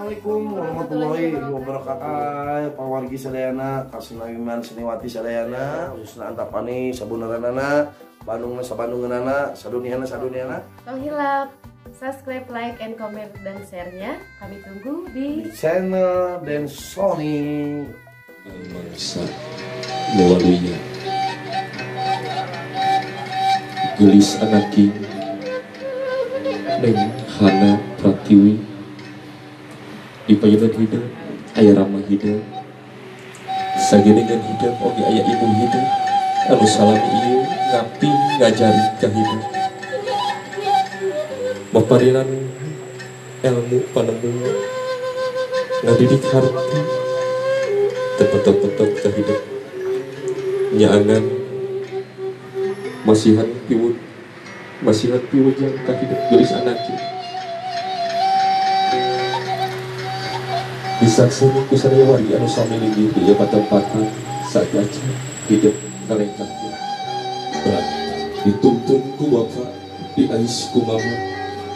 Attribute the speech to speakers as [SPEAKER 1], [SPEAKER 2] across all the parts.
[SPEAKER 1] Assalamualaikum warahmatullahi wabarakatuh. Pawargi sadayana, kasinawiman seniwati sadayana, khususna Antapani sabuneranana, Bandungna sabandungeunana, saduniana saduniana.
[SPEAKER 2] Tong hilap subscribe, like, and comment dan share-nya. Kami tunggu di
[SPEAKER 1] channel Den Sony.
[SPEAKER 3] Mangsa mewaluya gelis anaki Neng Hana Pratiwi di payunan hidup aya ramah hidup sagedengan hidup oge aya ibu hidup anu salami ieu ngapti ngajari ka hidup maparinan ilmu panemu ngadidik harti tepetok-petok ka hidup nyaangan masihan piwut yang ka hidup gelis anaki disakseni ku sadaya wargi anu sami linggih di ieu patempatan saat hidup ngalengkah berat dituntun ku bapa diais ku mama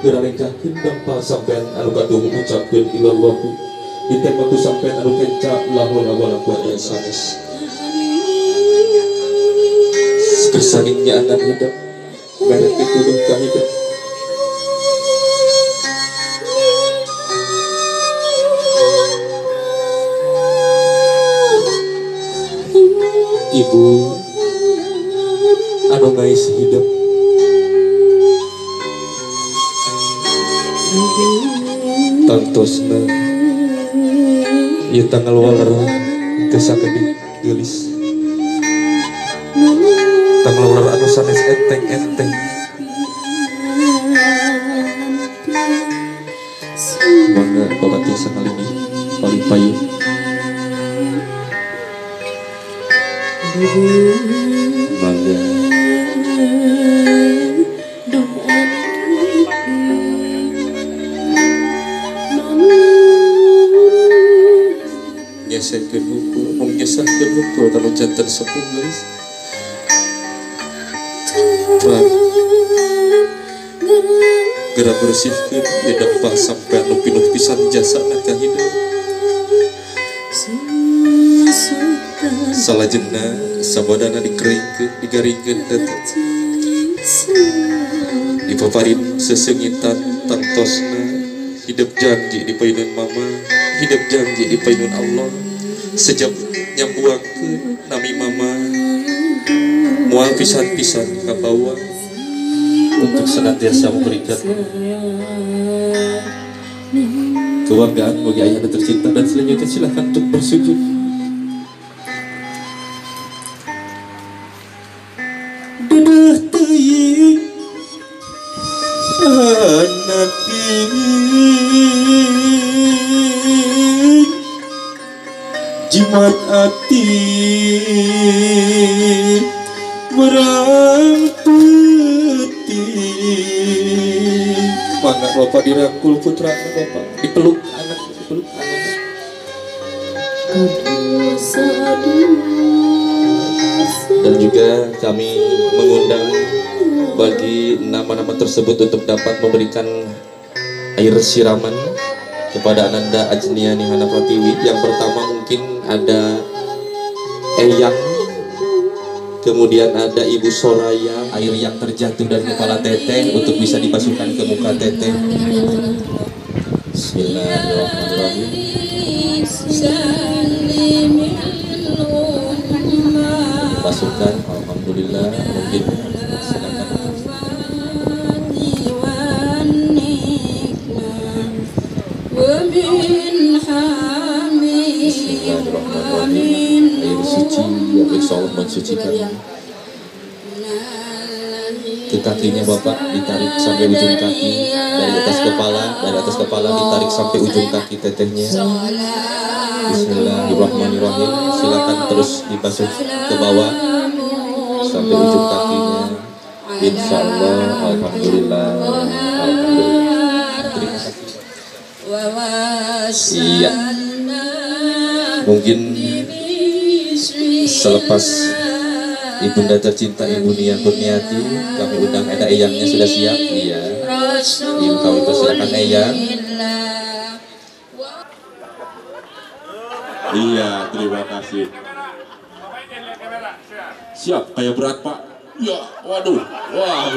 [SPEAKER 3] ngalengkahkeun dampal sampean anu katuhu ngucapkeun ilallahu ditema ku sampean anu kenca la haula wala quwata illa billah kersangin nyaangan hidup mere pituduh ka hidup. Ibu anu ngais hidup tangtosna ieu tanggal waler teu sakedik geulis tanggal waler anu sanes enteng-enteng mangga bapak tiasa ngalinggih paling payun. Mangga nyesekeun hukul, mung nyesahkeun hukul tanu janten sepuh geulis. Geura bersihkeun ieu dampal sampean nu pinuh pisan jasana ka hidup. Salajengna sabadana dikeringkeun, digaringkeun teteh. Dipaparin sesengitan tangtosna hidup janji di payunan mama, hidup janji di payunan Allah. Sejak nyambuangkeun nami mama, moal pisan-pisan kabawa untuk senantiasa memberikan kebanggaan bagi ayah tercinta. Dan selanjutnya silahkan untuk bersujud. Dedeh teuing anak jimat ati merang putih. Mangga bapak dirangkul putra bapak, dipeluk anak, dipeluk anak. Dan juga kami mengundang bagi nama-nama tersebut untuk dapat memberikan air siraman kepada Ananda Ajniani Hana Pratiwi. Yang pertama mungkin ada Eyang, kemudian ada Ibu Soraya, air yang terjatuh dari kepala teteh untuk bisa dibasuhkan ke muka teteh. Bismillahirrahmanirrahim. Basuhkan, alhamdulillah. Mungkin silakan. Bismillahirrahmanirrahim. Air suci yang insya Allah mensucikan. Ke kakinya bapak ditarik sampai ujung kaki, dari atas kepala, dari atas kepala ditarik sampai ujung kaki tetehnya. Bismillahirrahmanirrahim. Silakan terus dibasuh ke bawah sampai ujung kakinya. Insya Allah, alhamdulillah, alhamdulillah. Terima kasih. Iya, mungkin selepas ibunda tercinta Ibu Nia Kurniati, kami undang ada eyangnya sudah siap. Iya, Ibu kami persilakan eyang. Iya, terima kasih. Siap, kayak berat Pak. Ya, waduh, wah.